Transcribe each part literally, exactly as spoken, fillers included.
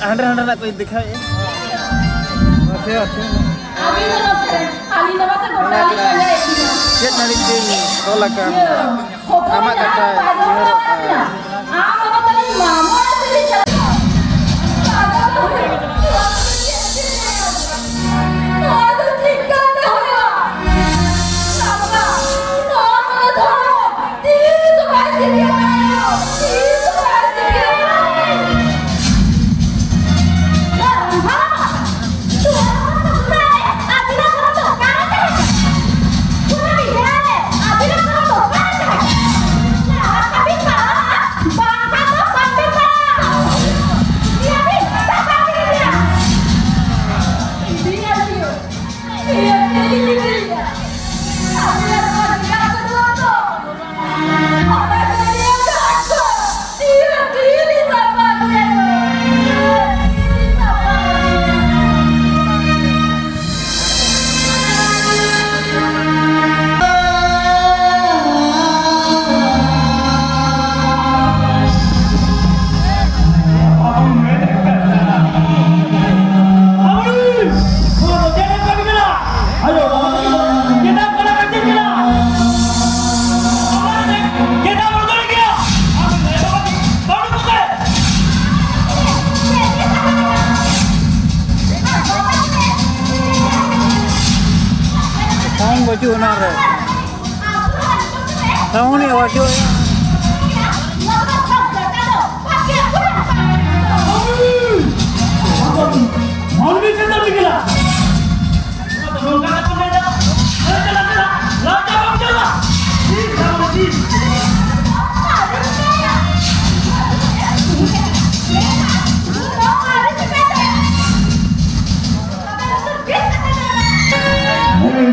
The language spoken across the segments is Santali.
ᱦᱟᱸᱰᱮ ᱦᱟᱸᱰᱮ ᱱᱟᱜ ᱠᱚ ᱫᱮᱠᱷᱟᱣᱮᱫᱼᱟ᱾ ᱟᱪᱪᱷᱟ, ᱟᱪᱪᱷᱟ᱾ ᱪᱮᱫ ᱱᱟᱹᱲᱤ ᱛᱮᱧ ᱛᱚᱞ ᱟᱠᱟᱱ ᱟᱢᱟᱜ ᱠᱟᱛᱷᱟ ᱩᱭᱦᱟᱹᱨᱚᱜᱼᱟ᱾ ᱱᱚᱣᱟ ᱫᱚ ᱪᱤᱠᱟᱹᱛᱮ ᱦᱩᱭᱩᱜᱼᱟ? ᱱᱚᱣᱟ ᱫᱷᱚᱨᱚᱢ ᱛᱤᱥ ᱦᱚᱸ ᱵᱟᱭ ᱥᱤᱨᱡᱟᱹᱣᱟ᱾ ᱛᱤᱥ ᱦᱚᱸ ᱵᱟᱭ ᱥᱤᱨᱡᱟᱹᱣᱟ᱾ ᱫᱷᱚᱨᱚᱢ, ᱫᱷᱚᱨᱚᱢ, ᱱᱚᱣᱟ ᱫᱷᱚᱨᱚᱢ ᱫᱚ ᱚᱠᱟᱨᱮ ᱛᱟᱦᱮᱸ ᱠᱟᱱᱟ? ᱠᱩᱱᱟᱹᱢᱤ ᱵᱮᱲᱟ ᱨᱮ ᱟᱹᱫᱤᱱᱟ ᱫᱷᱚᱨᱚᱢ ᱫᱚ ᱚᱠᱟᱨᱮ ᱛᱟᱦᱮᱸ ᱠᱟᱱᱟ? ᱱᱚᱣᱟ ᱠᱷᱟᱹᱛᱤᱨ ᱯᱟᱲᱟᱜᱼᱟ, ᱵᱟᱝᱠᱷᱟᱱ ᱫᱚ ᱵᱟᱝ ᱯᱮ ᱯᱟᱲᱟᱜᱼᱟ᱾ ᱱᱤᱭᱟᱹ ᱫᱤᱱ ᱫᱟᱠᱟ ᱯᱮ ᱤᱫᱤᱭᱟ᱾ ᱤᱫᱤᱭᱟ, ᱤᱫᱤᱭᱟ᱾ ᱥᱟᱣᱩᱱᱰ ᱵᱟᱹᱪᱩᱜ ᱚᱱᱟ ᱨᱮ᱾ ᱥᱟᱣᱩᱱᱰ ᱮ ᱵᱟᱹᱪᱩᱜ᱾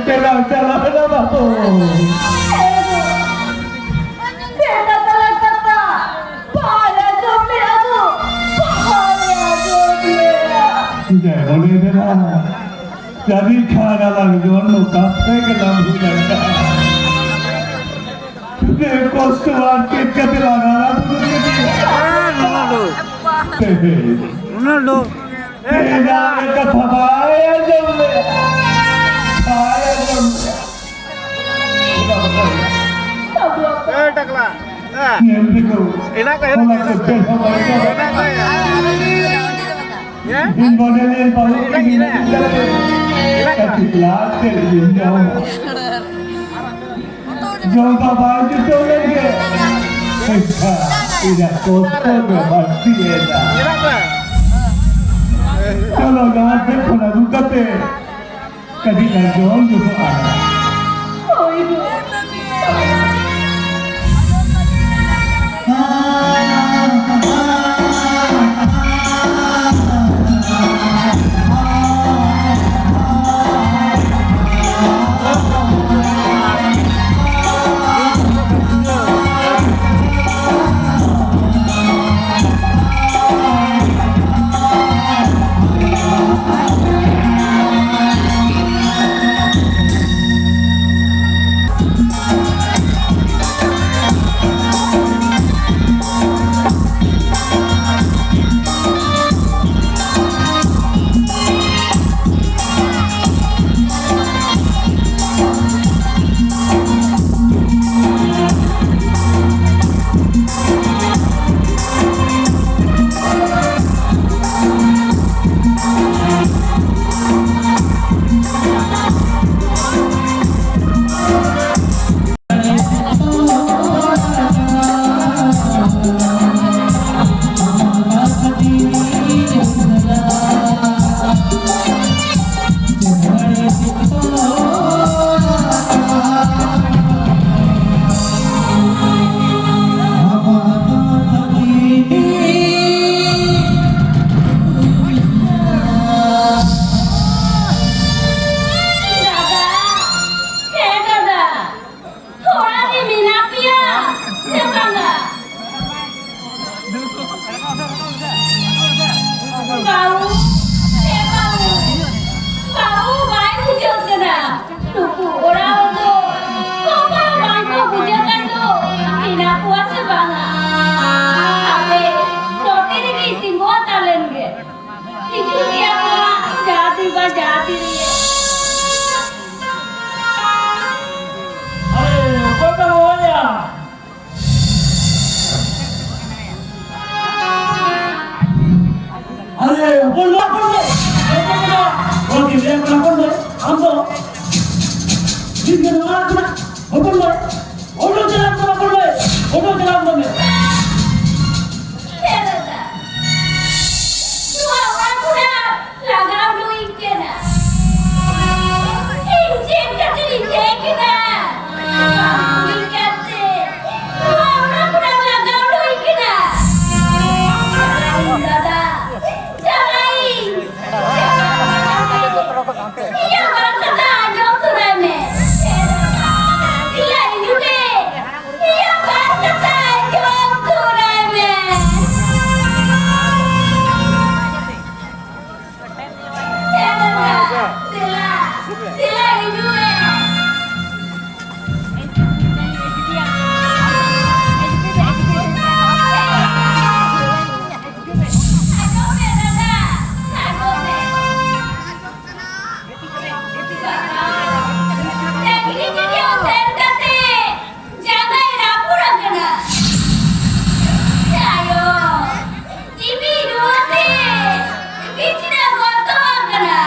ᱪᱟᱞᱟᱣ, ᱪᱟᱞᱟᱣ ᱮᱱᱟ ᱵᱟᱹᱵᱩ᱾ ᱵᱮᱴᱟ ᱛᱟᱞᱟ ᱠᱟᱛᱷᱟ ᱵᱟᱭ ᱟᱸᱡᱚᱢ ᱞᱮᱜᱼᱟ ᱜᱳ, ᱵᱟᱭ ᱟᱸᱡᱚᱢ ᱞᱮᱜᱼᱟ᱾ ᱡᱟᱭ ᱢᱚᱱᱮ ᱢᱮᱱᱟ, ᱡᱟᱹᱱᱤᱡ ᱠᱷᱟᱱ ᱟᱞᱟᱝ ᱫᱚ ᱱᱚᱝᱠᱟ ᱛᱮᱜᱮ ᱞᱟᱝ ᱦᱩᱭ ᱫᱟᱲᱮᱭᱟᱜᱼᱟ᱾ ᱠᱚᱥᱴᱚ ᱟᱨ ᱪᱮᱫ ᱠᱟᱛᱮ ᱞᱟᱜᱟᱣ ᱟᱨ ᱨᱚᱱᱟᱞᱰᱳ᱾ ᱛᱮᱦᱮᱧ ᱨᱚᱱᱟᱞᱰᱳ᱾ ᱛᱮᱦᱮᱧ ᱟᱨ ᱠᱟᱛᱷᱟ ᱵᱟᱭ ᱟᱸᱡᱚᱢ ᱞᱮᱫᱟ᱾ ᱵᱟᱭ ᱟᱸᱡᱚᱢ ᱞᱮᱫᱟ᱾ ᱮ ᱴᱟᱠᱞᱟ᱾ ᱧᱮᱞ ᱫᱤᱠᱩ᱾ ᱦᱮᱱᱟᱜ ᱠᱚ, ᱦᱮᱱᱟᱜ ᱠᱚ, ᱚᱱᱟ ᱠᱚ ᱪᱮᱫ ᱦᱚᱸ ᱵᱟᱭ ᱟᱸᱡᱚᱢ ᱞᱮᱫᱟ᱾ ᱤᱧ ᱢᱚᱱᱮ ᱞᱮᱫ ᱵᱟᱹᱦᱩ ᱠᱤᱱ ᱦᱮᱱᱟᱜ ᱠᱤᱱᱟ᱾ ᱠᱟᱹᱴᱤᱡ ᱞᱟᱦᱟ ᱥᱮᱫ ᱤᱧ ᱧᱟᱢᱟ᱾ ᱡᱚᱢ ᱫᱚ ᱵᱟᱭ ᱡᱩᱴᱟᱹᱣ ᱞᱮᱱ ᱜᱮ᱾ ᱢᱮᱱᱠᱷᱟᱱ ᱤᱧᱟᱹᱜ ᱠᱚᱥᱴᱚ ᱫᱚ ᱵᱟᱹᱲᱛᱤ ᱮᱱᱟ᱾ ᱪᱚᱞᱚ, ᱱᱚᱣᱟ ᱴᱷᱮᱱ ᱠᱷᱚᱱ ᱟᱹᱜᱩ ᱠᱟᱛᱮ ᱠᱟᱹᱴᱤᱡ ᱞᱟᱝ ᱡᱚᱢ ᱧᱚᱜᱚᱜᱼᱟ᱾ ᱦᱳᱭ ᱜᱚ᱾ ᱫᱟᱫᱟ, ᱦᱮᱸ ᱫᱟᱫᱟ, ᱚᱲᱟᱜ ᱨᱮ ᱢᱮᱱᱟᱜ ᱯᱮᱭᱟ ᱥᱮ ᱵᱟᱝᱟ? ᱵᱟᱹᱦᱩ, ᱦᱮᱸ ᱵᱟᱹᱦᱩ, ᱵᱟᱹᱦᱩ ᱵᱟᱭ ᱵᱩᱡᱷᱟᱹᱜ ᱠᱟᱱᱟ᱾ ᱱᱩᱠᱩ ᱚᱲᱟᱜ ᱦᱚᱲ ᱫᱚ ᱚᱠᱟ ᱦᱚᱸ ᱵᱟᱝ ᱠᱚ ᱵᱩᱡᱷᱟᱹᱜ ᱠᱟᱱ ᱫᱚ᱾ ᱚᱰᱚᱠ ᱪᱟᱞᱟᱜ ᱠᱟᱱᱟ ᱠᱚ ᱢᱮ, ᱚᱰᱚᱠ ᱪᱟᱞᱟᱜ ᱠᱟᱱᱟ ᱢᱮ᱾ ᱦᱮᱸ ᱫᱟᱫᱟ, ᱱᱚᱣᱟ ᱚᱲᱟᱜ ᱠᱷᱚᱱᱟᱜ ᱞᱟᱜᱟ ᱩᱰᱩᱠᱤᱧ ᱠᱟᱱᱟ᱾ ᱤᱧ ᱪᱮᱫ ᱠᱷᱟᱹᱛᱤᱨ ᱤᱧ ᱦᱮᱡ ᱠᱟᱱᱟ? ᱵᱟᱝ ᱦᱩᱭ ᱠᱟᱛᱮ ᱱᱚᱣᱟ ᱚᱲᱟᱜ ᱠᱷᱚᱱᱟᱜ ᱞᱟᱜᱟ ᱩᱰᱩᱠᱤᱧ ᱠᱟᱱᱟ᱾ ᱪᱟᱞᱟᱜ ᱤᱧ ᱫᱟᱫᱟ, ᱪᱟᱞᱟᱜ ᱤᱧ᱾ ᱤᱧᱟᱹᱜ ᱵᱟᱨ ᱠᱟᱛᱷᱟ ᱟᱸᱡᱚᱢ ᱛᱚᱨᱟᱭ ᱢᱮ᱾ ᱫᱮᱞᱟ ᱦᱤᱡᱩᱜ ᱢᱮ᱾ ᱤᱧᱟᱹᱜ ᱵᱟᱨ ᱠᱟᱛᱷᱟ ᱟᱸᱡᱚᱢ ᱛᱚᱨᱟᱭ ᱢᱮ᱾ ᱫᱮᱞᱟ, ᱫᱮᱞᱟ ᱦᱤᱡᱩᱜ ᱢᱮ᱾ ᱟᱸᱡᱚᱢ ᱢᱮ ᱫᱟᱫᱟ, ᱟᱸᱡᱚᱢ ᱢᱮ᱾ ᱰᱟᱝᱨᱤ ᱪᱤᱴᱭᱟᱹᱣ ᱥᱮᱱ ᱠᱟᱛᱮ ᱡᱟᱸᱜᱟᱭ ᱨᱟᱹᱯᱩᱫ ᱟᱠᱟᱱᱟ᱾ ᱟᱭᱳ, ᱡᱤᱣᱤ ᱱᱚᱣᱟ ᱛᱮ ᱵᱤᱪᱷᱱᱟᱹ ᱜᱚᱛᱚ ᱟᱠᱟᱱᱟ᱾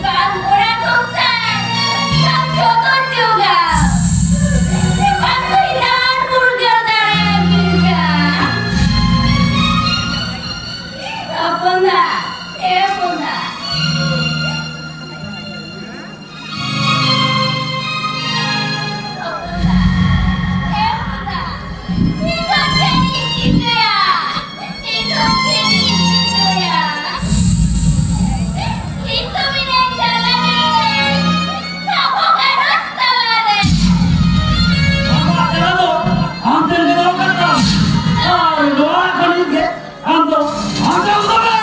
ᱵᱟᱝ ᱚᱲᱟᱜ ᱥᱚᱝᱥᱟᱨ, ᱵᱟᱝ ᱡᱚᱛᱚᱱ ᱡᱚᱜᱟᱣ, ᱵᱟᱝ ᱫᱚᱭ ᱨᱟᱱ ᱢᱩᱨᱜᱟᱹᱱ ᱫᱟᱲᱮᱭᱟᱜ ᱞᱮᱠᱟ᱾ ᱦᱚᱯᱚᱱ ᱫᱟ, ᱮ ᱦᱚᱯᱚᱱ ᱫᱟ᱾ ᱦᱚᱯᱚᱱ ᱫᱟ, ᱮ ᱦᱚᱯᱚᱱ ᱫᱟ᱾ ᱱᱤᱛᱚᱜ ᱪᱮᱫ ᱤᱧ ᱪᱤᱠᱟᱹᱭᱟ? ᱱᱤᱛᱚᱜ ᱪᱮᱫ ᱤᱧ ᱪᱤᱠᱟᱹᱭᱟ? ᱱᱤᱛᱚᱜ ᱢᱤᱱᱟᱹᱧ ᱡᱟᱞᱟ ᱨᱮ, ᱟᱵᱚ ᱜᱷᱟᱨᱚᱸᱡᱽ ᱛᱟᱞᱟ ᱨᱮ᱾ ᱟᱢᱟᱜ ᱡᱟᱞᱟ ᱫᱚ ᱟᱢ ᱴᱷᱮᱱ ᱜᱮ ᱫᱚᱦᱚ ᱠᱟᱜ ᱛᱟᱢ᱾ ᱟᱨ ᱱᱚᱣᱟ ᱠᱷᱟᱹᱱᱤ ᱜᱮ ᱟᱢ ᱫᱚ ᱟᱸᱡᱚᱢ ᱠᱚᱢᱮ!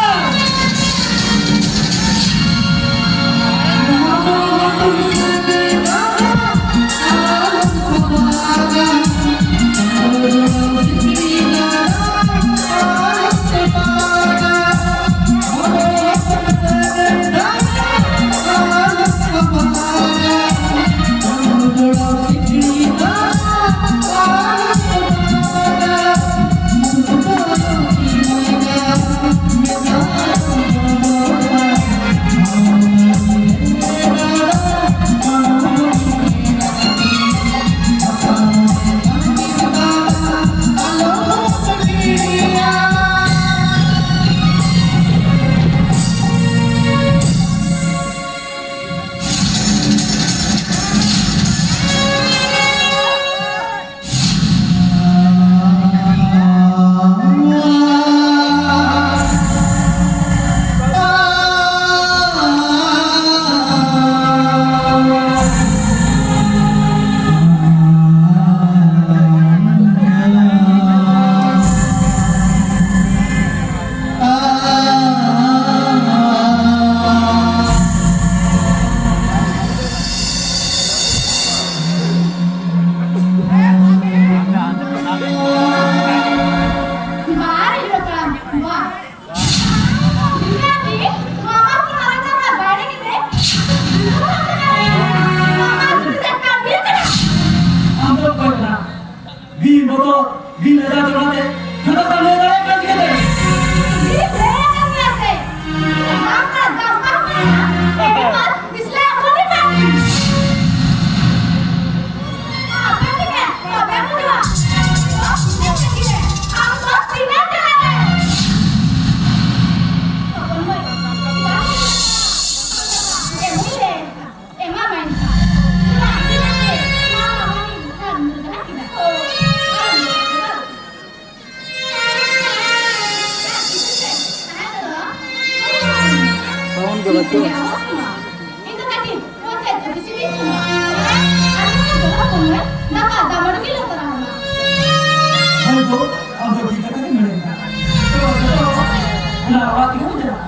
ᱡᱚᱛᱚ ᱠᱟᱹᱢᱤ ᱫᱟᱲᱮᱭᱟᱜ ᱠᱟᱱ ᱪᱤᱠᱟᱹᱛᱮ? ᱤᱧ ᱞᱟᱹᱭ ᱟᱠᱟᱫ ᱢᱮᱭᱟ ᱥᱮ, ᱤᱧ ᱫᱟᱜ ᱟᱨ ᱫᱟᱜ ᱵᱟᱝ ᱢᱮᱱᱟ, ᱮᱱᱠᱷᱟᱱ ᱵᱤᱥᱞᱟ ᱮᱢᱚᱱ ᱮ ᱠᱟᱹᱢᱤ᱾ ᱟᱯᱮ ᱛᱮᱜᱮ, ᱟᱯᱮ ᱵᱩᱡᱷᱟᱹᱣᱟ᱾ ᱟᱢ ᱫᱚ ᱛᱤᱱᱟᱹᱜ ᱡᱟᱦᱟᱸ ᱨᱮ᱾ ᱮᱢᱚᱱ ᱞᱮ ᱮᱢᱟ ᱢᱟᱭ ᱱᱟᱦᱟᱜ᱾ ᱪᱮᱫᱟᱜ ᱤᱧ ᱞᱟᱹᱭᱟ ᱡᱮ ᱱᱚᱣᱟ ᱢᱟ ᱵᱟᱹᱧ ᱵᱩᱡᱷᱟᱹᱣ ᱫᱟᱲᱮᱭᱟᱜ ᱠᱟᱱᱟ᱾ ᱥᱟᱣᱩᱱᱰ ᱜᱮ ᱵᱟᱹᱪᱩᱜ᱾ ᱤᱧ ᱫᱚ ᱠᱟᱹᱴᱤᱡ ᱱᱚᱣᱟ ᱥᱮᱫ ᱫᱚ ᱵᱮᱥᱤ ᱵᱤᱥ ᱠᱟᱱᱟ᱾ ᱟᱨ ᱱᱚᱣᱟ ᱫᱚ ᱦᱚᱯᱚᱱ ᱢᱟᱹᱭ, ᱫᱟᱠᱟ ᱫᱟᱜ ᱢᱟᱹᱰᱤ ᱜᱮ ᱞᱚᱥᱚᱫ ᱟᱢᱟ᱾ ᱦᱳᱭ ᱜᱚ, ᱟᱢ ᱫᱚ ᱴᱷᱤᱠ ᱠᱟᱛᱷᱟ ᱜᱮᱢ ᱢᱮᱱ ᱠᱟᱜᱼᱟ᱾ ᱚᱱᱟ ᱚᱲᱟᱜ ᱛᱮᱜᱮ ᱵᱚᱱ ᱪᱟᱞᱟᱜᱼᱟ᱾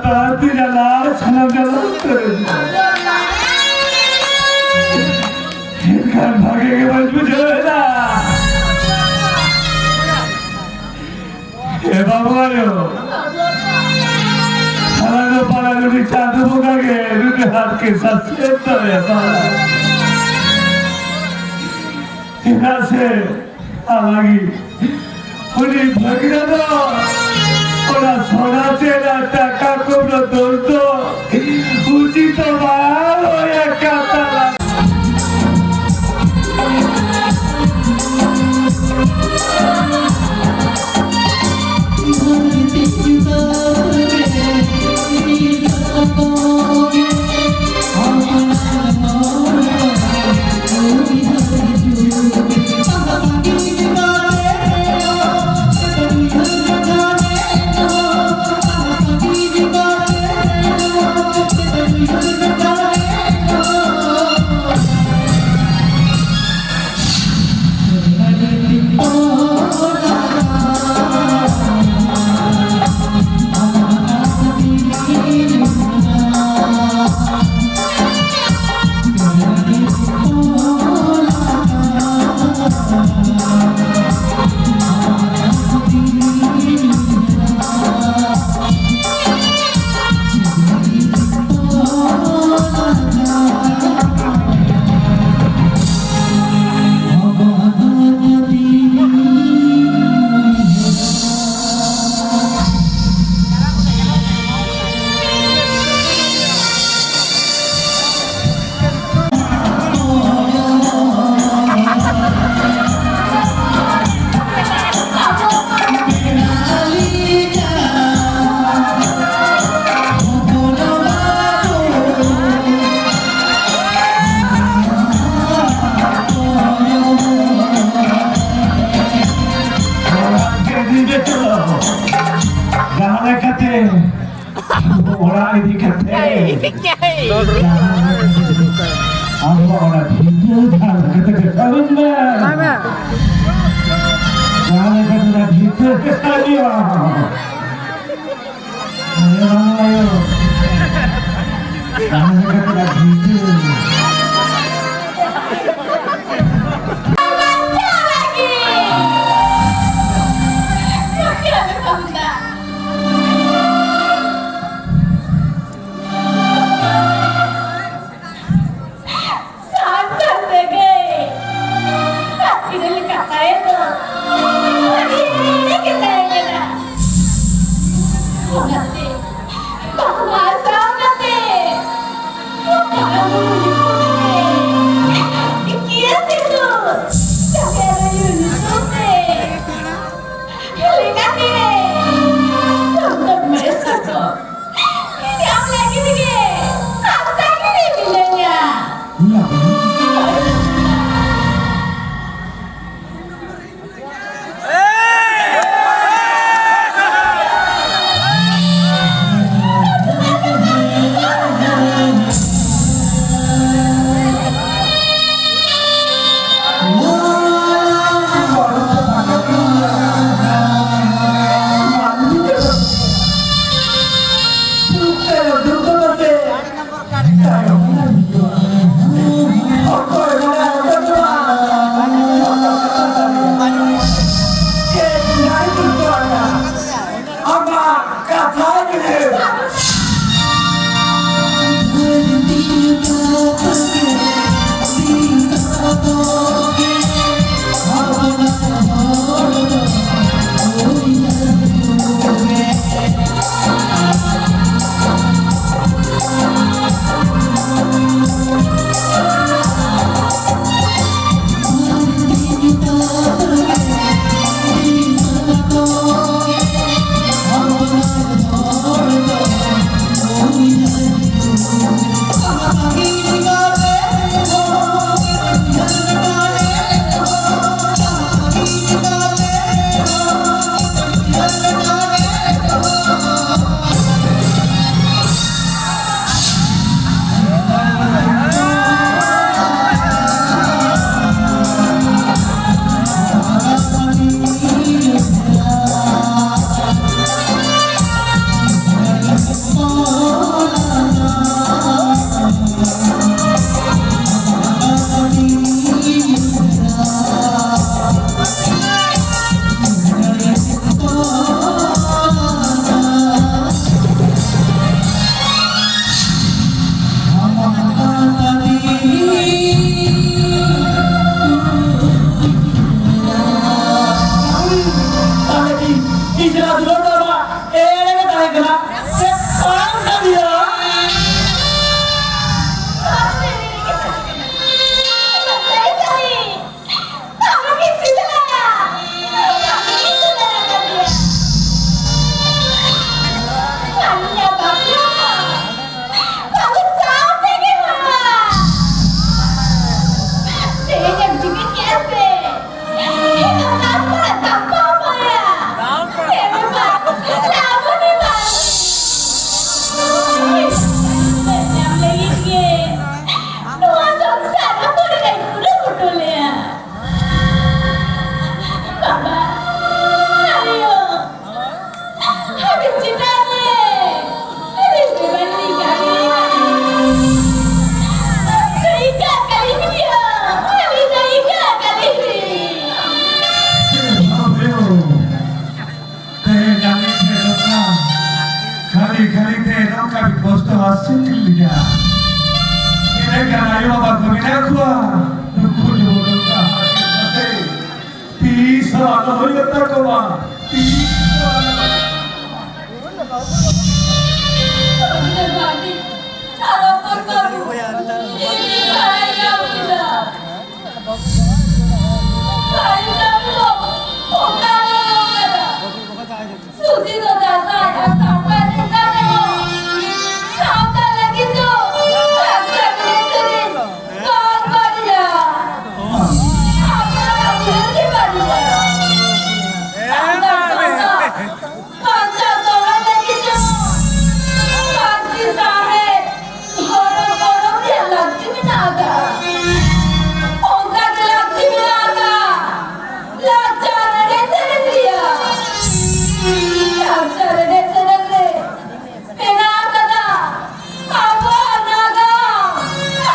ᱛᱟᱲᱟᱢ ᱛᱤᱧ ᱟᱞᱟᱭ ᱥᱟᱱᱟᱢ ᱡᱟᱞᱟ ᱩᱛᱟᱹᱨ᱾ ᱮᱱᱠᱷᱟᱱ ᱵᱷᱟᱜᱮ ᱜᱮ ᱵᱟᱹᱧ ᱵᱩᱡᱷᱟᱹᱣ ᱮᱫᱟ᱾ ᱮ ᱵᱟᱵᱟ ᱟᱭᱳ, ᱥᱟᱱᱟᱢ ᱯᱟᱲᱟ ᱱᱩᱭ ᱪᱟᱸᱫᱚ ᱵᱚᱸᱜᱟ ᱜᱮ ᱱᱩᱭ ᱦᱟᱨ ᱠᱮᱥᱟ ᱥᱮᱫ ᱫᱚᱭ ᱮᱢᱟ᱾ ᱪᱮᱫᱟᱜ ᱥᱮ ᱟᱞᱟᱜᱤ ᱩᱱᱤ ᱵᱷᱟᱹᱜᱽᱱᱟᱹ ᱫᱚ ᱚᱱᱟ ᱥᱚᱱᱟ ᱪᱮᱫ ᱟᱨ ᱴᱟᱠᱟ ᱠᱚ ᱫᱚ ᱫᱚᱨ ᱫᱚ ᱩᱪᱤᱛ ᱫᱚ ᱵᱟᱝ ᱦᱩᱭ ᱟᱠᱟᱱ ᱛᱟᱭᱟ᱾ ᱡᱟᱦᱟᱸ ᱞᱮᱠᱟᱛᱮ ᱚᱲᱟᱜ ᱤᱫᱤ ᱠᱟᱛᱮ ᱟᱵᱚ ᱚᱱᱟ ᱵᱷᱤᱛᱟᱹ ᱡᱟᱦᱟᱸ ᱞᱮᱠᱟᱛᱮ ᱵᱮᱯᱟᱨ ᱢᱮ᱾ ᱡᱟᱦᱟᱸ ᱞᱮᱠᱟ ᱟᱭᱳ, ᱟᱭᱳ, ᱟᱭᱳ᱾ ᱠᱟᱹᱢᱤ ᱦᱚᱨᱟ ᱠᱚ ᱵᱷᱤᱛᱤᱨ ᱨᱮ᱾ ᱥᱟᱨ ᱥᱟᱨ ᱥᱟᱹᱜᱟᱹᱭ᱾ ᱟᱹᱛᱠᱤᱨ ᱞᱮᱠᱟ ᱛᱟᱭ ᱫᱚ ᱟᱹᱰᱤ ᱮᱲᱮ ᱜᱮ ᱛᱟᱦᱮᱸ ᱠᱟᱱᱟ᱾ ᱚᱱᱟᱛᱮ ᱵᱟᱦᱟ ᱥᱟᱶ ᱠᱟᱛᱮ ᱵᱟᱦᱟ ᱵᱩᱨᱩ ᱧᱩᱛᱩᱢ ᱛᱮ, ᱤᱠᱤᱭᱟᱹ ᱥᱤᱸᱫᱩᱨ ᱡᱟᱸᱜᱟ ᱨᱮ ᱧᱩᱛᱩᱢ ᱛᱮ, ᱞᱮᱠᱟᱛᱮ ᱥᱚᱢᱛᱚᱱ ᱢᱮᱥᱟ ᱠᱚ᱾ ᱤᱧ ᱟᱢ ᱞᱟᱹᱜᱤᱫ ᱜᱮ ᱥᱟᱱᱛᱟᱲ ᱜᱮ ᱢᱤᱱᱟᱹᱧᱟ᱾ ᱟᱭᱳ ᱵᱟᱵᱟ ᱠᱚ ᱢᱮᱱᱟᱜ ᱠᱚᱣᱟ, ᱱᱩᱠᱩ ᱡᱩᱣᱟᱹᱱ ᱠᱚ ᱦᱟᱨᱠᱮᱛ ᱠᱟᱛᱮ ᱛᱤᱥ ᱦᱚᱸ ᱟᱞᱚ ᱦᱩᱭᱩᱜ ᱛᱟᱠᱚᱣᱟ, ᱛᱤᱥ ᱦᱚᱸ ᱟᱞᱚ᱾ ᱥᱩᱫᱷᱤ ᱫᱚ ᱫᱟᱸᱥᱟᱭ ᱟᱨ ᱥᱟᱲᱯᱟ ᱪᱮᱛᱟᱱ ᱨᱮᱦᱚᱸ ᱥᱟᱶᱛᱟ ᱞᱟᱹᱜᱤᱫ ᱫᱚ ᱞᱟᱠᱪᱟᱨ ᱮᱱᱮᱡ ᱥᱮᱨᱮᱧ ᱵᱟᱝ ᱵᱟᱹᱲᱤᱡᱟ᱾ ᱟᱯᱱᱟᱨᱟᱜ ᱩᱭᱦᱟᱹᱨ ᱜᱮ ᱵᱟᱹᱲᱤᱡᱟ᱾ ᱥᱟᱱᱛᱟᱲ ᱥᱟᱶᱛᱟ ᱵᱟᱧᱪᱟᱣ ᱫᱚᱦᱚᱭ ᱞᱟᱹᱜᱤᱫ ᱡᱮᱢᱚᱱ ᱯᱟᱹᱨᱥᱤ ᱥᱟᱶᱦᱮᱫ ᱫᱷᱚᱨᱚᱢ ᱠᱚᱨᱚᱢ ᱨᱮᱭᱟᱜ ᱞᱟᱹᱠᱛᱤ ᱢᱮᱱᱟᱜ ᱟᱠᱟᱫᱼᱟ᱾ ᱚᱱᱠᱟ ᱜᱮ ᱞᱟᱹᱠᱛᱤ ᱢᱮᱱᱟᱜ ᱟᱠᱟᱫᱼᱟ ᱞᱟᱠᱪᱟᱨ ᱮᱱᱮᱡ ᱥᱮᱨᱮᱧ ᱨᱮᱭᱟᱜ᱾ ᱞᱟᱠᱪᱟᱨ ᱮᱱᱮᱡ ᱥᱮᱨᱮᱧ ᱨᱮ ᱢᱮᱱᱟᱜ ᱟᱠᱟᱫᱟ ᱟᱵᱚᱣᱟᱜ ᱱᱟᱜᱟᱢ,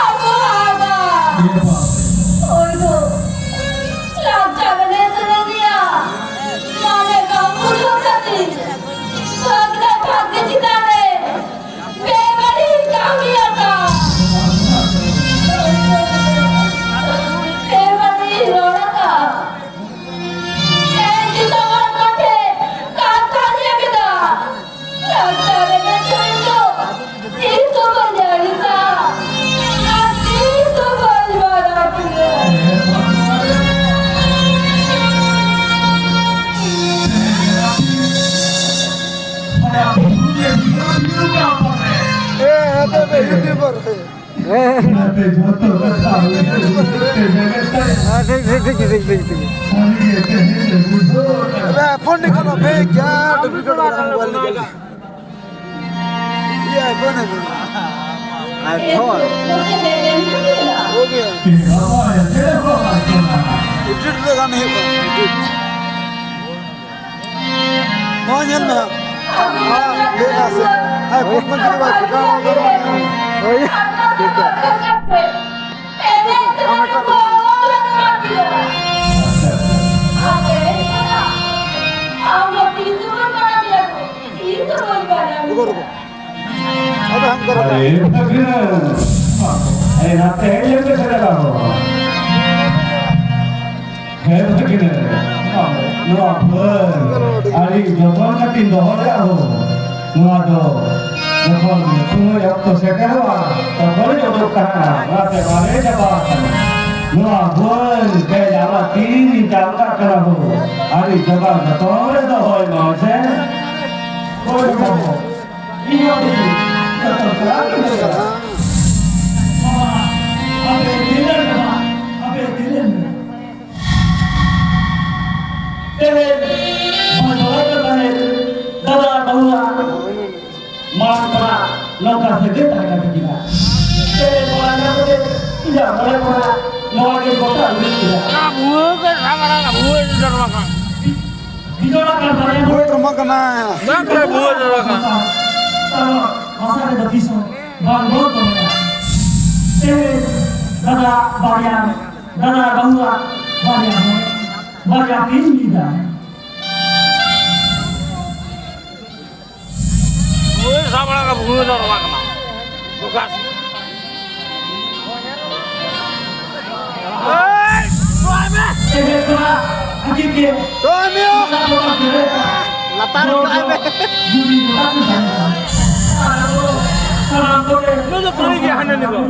ᱟᱵᱚᱣᱟᱜ ᱟᱜᱟᱢ᱾ ᱦᱳᱭ ᱫᱚ, ᱞᱟᱠᱪᱟᱨ ᱮᱱᱮᱡ ᱥᱮᱨᱮᱧ ᱨᱮᱭᱟᱜ ᱢᱟᱱᱮ ᱵᱟᱝ ᱵᱩᱡᱷᱟᱹᱣ ᱠᱷᱟᱹᱛᱤᱨ ᱥᱟᱱᱛᱟᱲ ᱯᱟᱹᱨᱥᱤ ᱪᱮᱛᱟᱱ ᱨᱮ ᱵᱮᱵᱟᱹᱲᱤᱡ ᱠᱟᱹᱢᱤ ᱟᱠᱟᱫ, ᱵᱮᱵᱟᱹᱲᱤᱡ ᱨᱚᱲ ᱟᱠᱟᱫ᱾ ᱮᱱ ᱡᱚᱛᱚ ᱦᱚᱲ ᱠᱚᱴᱷᱮᱱ ᱠᱟᱛᱷᱟ ᱞᱟᱹᱭ ᱠᱮᱫᱟ, ᱞᱟᱠᱪᱟᱨ ᱮᱱᱮᱡ ᱥᱮᱨᱮᱧ ᱫᱚ ᱛᱤᱥ ᱦᱚᱸ ᱵᱟᱹᱧ ᱟᱹᱲᱤᱥᱟ, ᱟᱨ ᱛᱤᱥ ᱦᱚᱸ ᱵᱟᱹᱧ ᱵᱟᱹᱜᱤᱭᱟ᱾ ᱦᱮᱸ, ᱦᱮᱸ, ᱦᱮᱸ, ᱦᱮᱸ, ᱦᱮᱸ᱾ ᱦᱮᱸ, ᱦᱮᱸ, ᱦᱮᱸ᱾ ᱚᱱᱟᱛᱮ ᱡᱷᱚᱛᱚ ᱠᱟᱛᱷᱟ ᱩᱭᱦᱟᱹᱨ ᱩᱭᱦᱟᱹᱨ ᱛᱮ ᱢᱮᱱᱮᱫ ᱛᱟᱭᱟ᱾ ᱦᱮᱸ, ᱴᱷᱤᱠ, ᱴᱷᱤᱠ, ᱴᱷᱤᱠ, ᱴᱷᱤᱠ, ᱴᱷᱤᱠ, ᱴᱷᱤᱠ᱾ ᱥᱟᱹᱨᱤᱜᱮ ᱛᱮᱦᱮᱧ ᱞᱮ ᱵᱩᱡᱷᱟᱹᱣ ᱟᱠᱟᱫᱟ᱾ ᱮ, ᱯᱷᱳᱱ ᱱᱤᱠᱟᱞ ᱯᱷᱮ, ᱠᱭᱟ ᱰᱩᱯᱞᱤᱠᱮᱴ ᱵᱟᱱᱟ ᱢᱳᱵᱟᱭᱤᱞ ᱱᱤᱠᱟᱞ? ᱤᱭᱟᱹ, ᱯᱷᱳᱱ ᱱᱤᱠᱟᱞ᱾ ᱟᱭ ᱯᱷᱳᱱ᱾ ᱦᱳ ᱜᱟᱭᱟ᱾ ᱮᱰᱤᱴ ᱫᱚ ᱜᱟᱱ ᱦᱩᱭᱩᱜ ᱠᱟᱱᱟ, ᱮᱰᱤᱴ᱾ ᱱᱚᱣᱟ ᱧᱮᱞ ᱢᱮ ᱦᱟᱸᱜ᱾ ᱱᱚᱣᱟ ᱞᱟᱹᱭ ᱮᱫᱟ ᱥᱮ? ᱦᱮᱸ, ᱠᱚᱞ ᱠᱚ ᱡᱩᱫᱤ ᱵᱟᱭ ᱴᱷᱤᱠᱟ, ᱱᱚᱣᱟ ᱫᱚ ᱱᱚᱣᱟ ᱧᱮᱞ ᱢᱮ᱾ ᱦᱳᱭ, ᱴᱷᱤᱠ ᱜᱮᱭᱟ᱾ ᱟᱢ ᱮᱴᱟᱜ ᱨᱚᱠᱚᱢ᱾ ᱨᱩᱠᱚ, ᱨᱩᱠᱚ᱾ ᱟᱫᱚ ᱦᱟᱸᱜ ᱫᱚ ᱨᱚᱠᱚᱢ᱾ ᱱᱟᱛᱮ ᱦᱮᱡ ᱞᱮᱱ ᱯᱮ ᱥᱮ ᱫᱟᱫᱟ ᱦᱚ᱾ ᱦᱮᱸ ᱵᱷᱟᱹᱜᱤᱱᱟᱹ, ᱱᱚᱣᱟ ᱯᱷᱟᱹᱞ ᱟᱹᱰᱤ ᱡᱚᱛᱚᱱ ᱠᱟᱛᱮᱧ ᱫᱚᱦᱚ ᱞᱮᱫᱼᱟ ᱦᱳ᱾ ᱱᱚᱣᱟ ᱫᱚ ᱡᱚᱠᱷᱚᱱ ᱥᱚᱢᱚᱭ ᱚᱠᱛᱚ ᱥᱮᱴᱮᱨᱚᱜᱼᱟ, ᱛᱚᱠᱷᱚᱱ ᱜᱮ ᱚᱰᱚᱠ ᱛᱟᱦᱮᱱᱟ, ᱚᱱᱟᱛᱮ ᱵᱟᱞᱮ ᱪᱟᱵᱟ ᱟᱠᱟᱱᱟ᱾ ᱱᱚᱣᱟ ᱯᱷᱟᱹᱞ ᱛᱮ ᱟᱢᱟᱜ ᱛᱤᱨᱤᱧ ᱪᱟᱞ ᱠᱟᱜ ᱠᱟᱱᱟ ᱦᱳ᱾ ᱟᱹᱰᱤ ᱡᱚᱜᱟᱣ ᱡᱚᱛᱚᱱ ᱨᱮ ᱫᱚᱦᱚᱭ ᱢᱟ ᱥᱮ᱾ ᱦᱳᱭ ᱵᱟᱹᱵᱩ᱾ ᱤᱧ ᱦᱚᱸ ᱟᱹᱰᱤ ᱡᱚᱛᱚᱱ ᱥᱟᱞᱟᱜ ᱤᱧ ᱫᱚᱦᱚᱭᱟ᱾ ᱵᱟᱵᱟ, ᱟᱯᱮ ᱛᱤᱱᱟᱹᱜ ᱵᱟᱵᱟ, ᱟᱯᱮ ᱛᱤᱱᱟᱹᱜ ᱵᱟᱵᱟ᱾ ᱛᱮᱦᱮᱧ ᱵᱟᱹᱧ ᱵᱟᱲᱟᱭ ᱠᱟᱱ ᱛᱟᱦᱮᱸᱫ, ᱫᱟᱫᱟ ᱟᱨ ᱵᱟᱹᱦᱩᱣᱟᱜ ᱢᱟᱲᱟᱝ ᱠᱷᱚᱱᱟᱜ ᱱᱚᱝᱠᱟ ᱥᱟᱹᱜᱟᱹᱭ ᱛᱟᱦᱮᱸ ᱠᱟᱱ ᱛᱟᱹᱠᱤᱱᱟ᱾ ᱛᱮᱦᱮᱧ ᱱᱚᱣᱟ ᱧᱮᱞ ᱠᱟᱛᱮ ᱤᱧᱟᱹᱜ ᱢᱚᱱᱮ ᱠᱷᱚᱱᱟᱜ ᱱᱚᱣᱟ ᱜᱮ ᱜᱚᱴᱟ ᱩᱰᱩᱠ ᱠᱮᱫᱟ᱾ ᱚᱱᱟ ᱵᱷᱩᱣᱟᱹ ᱜᱮ ᱥᱟᱵ ᱵᱟᱲᱟ ᱠᱟᱜ, ᱵᱷᱩᱣᱟᱹ ᱜᱮ ᱰᱨᱟᱢᱟ ᱠᱟᱱᱟ᱾ ᱵᱷᱤᱡᱚᱲ ᱟᱠᱟᱱ ᱵᱟᱨᱭᱟ ᱵᱷᱩᱣᱟᱹ ᱰᱨᱟᱢᱟ ᱠᱟᱱᱟ᱾ ᱵᱟᱝ ᱠᱟᱱᱟ, ᱵᱷᱩᱣᱟᱹ ᱰᱨᱟᱢᱟ ᱠᱟᱱᱟ᱾ ᱛᱟᱞᱚ ᱵᱷᱟᱥᱟ ᱨᱮᱫᱚ ᱛᱤᱥ ᱦᱚᱸ ᱵᱟᱝ ᱨᱚᱲ ᱠᱚ ᱢᱮᱱᱟ᱾ ᱛᱮᱦᱮᱧ ᱫᱟᱫᱟ ᱵᱟᱨᱭᱟ, ᱫᱟᱫᱟ ᱵᱟᱹᱦᱩᱣᱟᱜ ᱵᱟᱨᱭᱟ ᱦᱚᱲ, ᱵᱟᱨᱭᱟ ᱛᱤᱧ ᱞᱟᱹᱭᱫᱟ᱾ ᱵᱷᱩᱣᱟᱹ ᱥᱟᱵ ᱵᱟᱲᱟ ᱠᱟᱜ, ᱵᱷᱩᱣᱟᱹ ᱫᱚ ᱨᱚᱲ ᱠᱟᱱᱟ᱾ ᱞᱩᱠᱟᱥ᱾ ᱮᱭ, ᱱᱚᱜᱼᱚᱭ ᱢᱮ᱾ ᱛᱮᱦᱮᱧ ᱫᱚ ᱦᱟᱸᱜ ᱟᱹᱠᱤᱱ ᱜᱮ ᱛᱚ, ᱢᱮ᱾ ᱞᱟᱛᱟᱨ ᱨᱮ ᱠᱚᱲᱟ ᱢᱮ᱾ ᱡᱩᱫᱤ ᱱᱚᱝᱠᱟ ᱠᱚ ᱛᱟᱦᱮᱱ ᱠᱷᱟᱱ, ᱟᱨ ᱟᱵᱚ ᱥᱟᱱᱟᱢ ᱠᱚᱜᱮ ᱱᱩᱭ ᱫᱚ ᱠᱩᱲᱤ ᱜᱮ ᱦᱟᱱᱮ ᱱᱤᱛᱚᱜ᱾